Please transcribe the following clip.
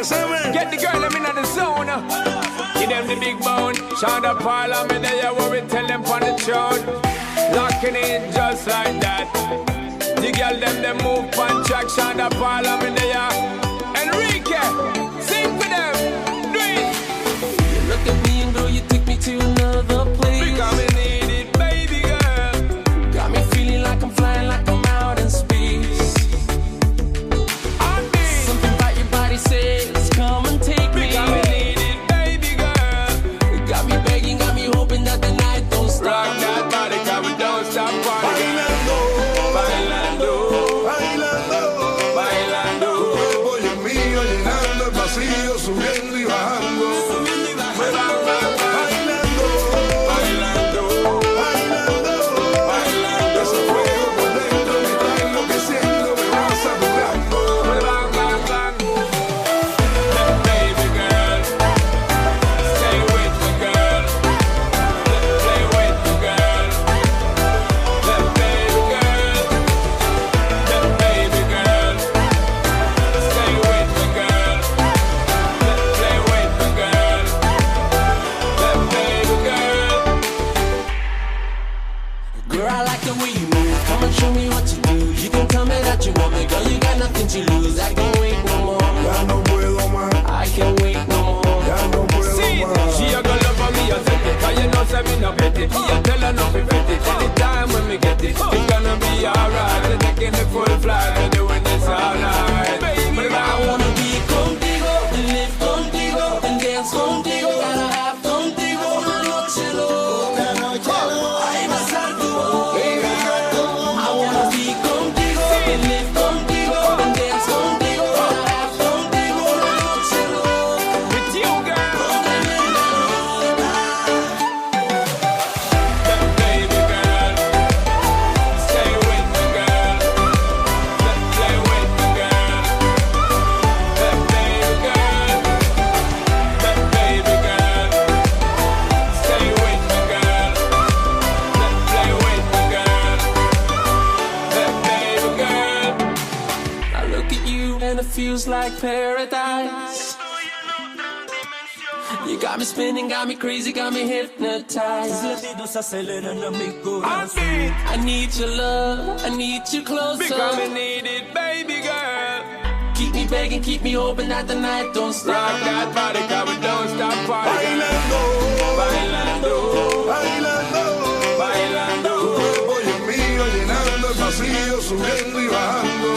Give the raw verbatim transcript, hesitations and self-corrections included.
Get the girl dem inna the zone. Give dem the big bone. Shonda Paul and mi deh, what we tell dem pon the throne. Locking in just like that. The girl dem, dem move pon track. Shonda Paul and mi deh. Enrique, sing for them. Do it. You look at me and girl, you take me to another place. Because mi need it, baby girl. Got me feeling like I'm flying, like I'm out in space. Something about your body says, "Come and take me." Because mi need it, baby girl. Got me begging, got me hoping that the night don't stop. Rock that body, 'cause we don't stop partying. Bailando, bailando, bailando, bailando. Tu cuerpo y el mío llenando el vacío, subiendo y bajando. Bailando, bailando, bailando, bailando. Ese fuego por dentro me está enloqueciendo, me va saturando. Baby girl, stay with me, girl. Play with me, girl. Baby girl, baby girl, stay with me, girl. Play with me, girl. Baby girl. Girl, I like the way you move. Come and show me what you do. You can tell me that you want me, girl. You got nothing to lose. I can't wait no more. Ya no puedo más. I can't wait no more. Ya no puedo más. She a go love me, I take it. 'Cause you know, say me no bet it. Me a tell her no be bet it. Anytime when we get it, it's gonna be alright. We're taking the full flight. We're doing this all night. Baby, I wanna be contigo and live contigo and dance contigo. Gotta have contigo una noche loca. Ay, más alto. Baby girl, I wanna be contigo and live contigo and dance contigo. Gotta have contigo una noche loca. With you, girl. Baby girl, stay with me, girl. Play with me, girl. Baby girl, baby girl, stay with me, girl. Play with me, girl. Baby girl. I look at you and it feels like paradise. You got me spinning, got me crazy, got me hypnotized. Tus latidos aceleran a mi corazón. I need your love, I need you closer. Because mi need it, baby girl. Keep me begging, keep me hoping that the night don't stop. Rock that body, 'cause we don't stop partying. Bailando, bailando, bailando. Tu cuerpo y el mío llenando el vacío, subiendo y bajando.